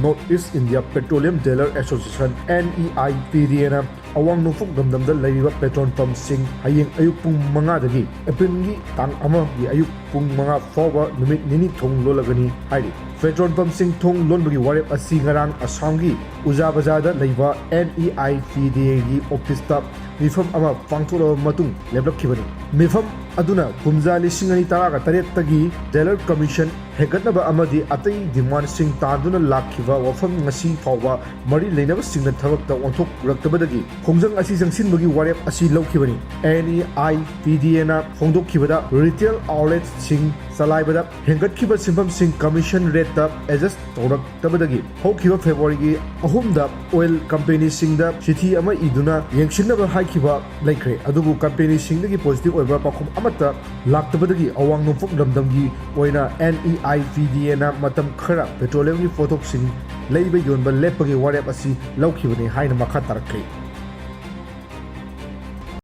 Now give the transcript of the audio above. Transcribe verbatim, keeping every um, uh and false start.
North East India Petroleum Dealer Association, N E I P D A ꯅ ꯑꯋꯥꯡ ꯅꯣꯡꯄꯣꯛ ꯂꯝꯗꯝꯗ ꯂꯩꯔꯤꯕ petrol pump ꯁꯤꯡ ꯍꯌꯦꯡ ꯑꯌꯨꯛ ꯄꯨꯡ ꯃꯉꯥꯗꯒꯤ, April ꯒꯤ ꯇꯥꯡ ꯑꯃꯒꯤ ꯑꯌꯨꯛ ꯄꯨꯡ ꯃꯉꯥ ꯐꯥꯎꯕ ꯅꯨꯃꯤꯠ ꯅꯤꯅꯤ ꯊꯣꯡ ꯂꯣꯜꯂꯒꯅꯤ ꯍꯥꯏꯔꯤ꯫ Petrol pump ꯁꯤꯡ ꯊꯣꯡ ꯂꯣꯟꯕꯒꯤ ꯋꯥꯔꯦꯞ ꯑꯁꯤ ꯉꯔꯥꯡ ꯑꯁꯥꯝꯒꯤ ꯎꯖꯥ ꯕꯖꯥꯔꯗ ꯂꯩꯕ N E I P D A ꯒꯤ office ꯇ ꯃꯤꯐꯝ ꯑꯃ ꯄꯥꯡꯊꯣꯛꯂꯕ ꯃꯇꯨꯡ ꯂꯦꯞꯂꯛꯈꯤꯕꯅꯤ꯫ ꯃꯤꯐꯝ ꯑꯗꯨꯅ ꯀꯨꯝꯖꯥ ꯂꯤꯁꯤꯡ ꯑꯅꯤ ꯇꯔꯥꯒ ꯇꯔꯦꯠꯇꯒꯤ dealer commission ꯍꯦꯟꯒꯠꯅꯕ ꯑꯃꯗꯤ ꯑꯇꯩ demand ꯁꯤꯡ ꯇꯥꯟꯗꯨꯅ ꯂꯥꯛꯈꯤꯕ ꯋꯥꯐꯝ ꯉꯁꯤ ꯐꯥꯎꯕ ꯃꯔꯤ ꯂꯩꯅꯕꯁꯤꯡꯅ ꯊꯕꯛꯇ ꯑꯣꯟꯊꯣꯛꯂꯛꯇꯕꯗꯒꯤ ꯈꯣꯡꯖꯪ ꯑꯁꯤ ꯆꯪꯁꯤꯟꯕꯒꯤ ꯋꯥꯔꯦꯞ ꯑꯁꯤ ꯂꯧꯈꯤꯕꯅꯤ꯫ N E I P D A ꯅ ꯐꯣꯡꯗꯣꯛꯈꯤꯕꯗ, retail outlet ꯁꯤꯡ ꯆꯂꯥꯏꯕꯗ ꯍꯦꯟꯒꯠꯈꯤꯕ ꯁꯦꯟꯐꯝꯁꯤꯡ commission rate ꯇ adjust ꯇꯧꯔꯛꯇꯕꯗꯒꯤ ꯍꯧꯈꯤꯕ February ꯒꯤ ꯑꯍꯨꯝꯗ oil company ꯁꯤꯡꯗ ꯆꯤꯊꯤ ꯑꯃ ꯏꯗꯨꯅ ꯌꯦꯡꯁꯤꯟꯅꯕ ꯍꯥꯏꯈꯤꯕ ꯂꯩꯈ꯭ꯔꯦ꯫ ꯑꯗꯨꯕꯨ company ꯁꯤꯡꯗꯒꯤ positive ꯑꯣꯏꯕ ꯄꯥꯎꯈꯨꯝ ꯑꯃꯠꯇ ꯂꯥꯛꯇꯕꯗꯒꯤ ꯑꯋꯥꯡ ꯅꯣꯡꯄꯣꯛ ꯂꯝꯗꯝꯒꯤ ꯑꯣꯏꯅ N E I P D A ꯅ ꯃꯇꯝ ꯈꯔ petroleum ꯒꯤ ꯄꯣꯠꯊꯣꯛꯁꯤꯡ ꯂꯩꯕ ꯌꯣꯟꯕ ꯂꯦꯞꯄꯒꯤ ꯋꯥꯔꯦꯞ ꯑꯁꯤ ꯂꯧꯈꯤꯕꯅꯤ ꯍꯥꯏꯅ ꯃꯈꯥ ꯇꯥꯔꯛꯈꯤ꯫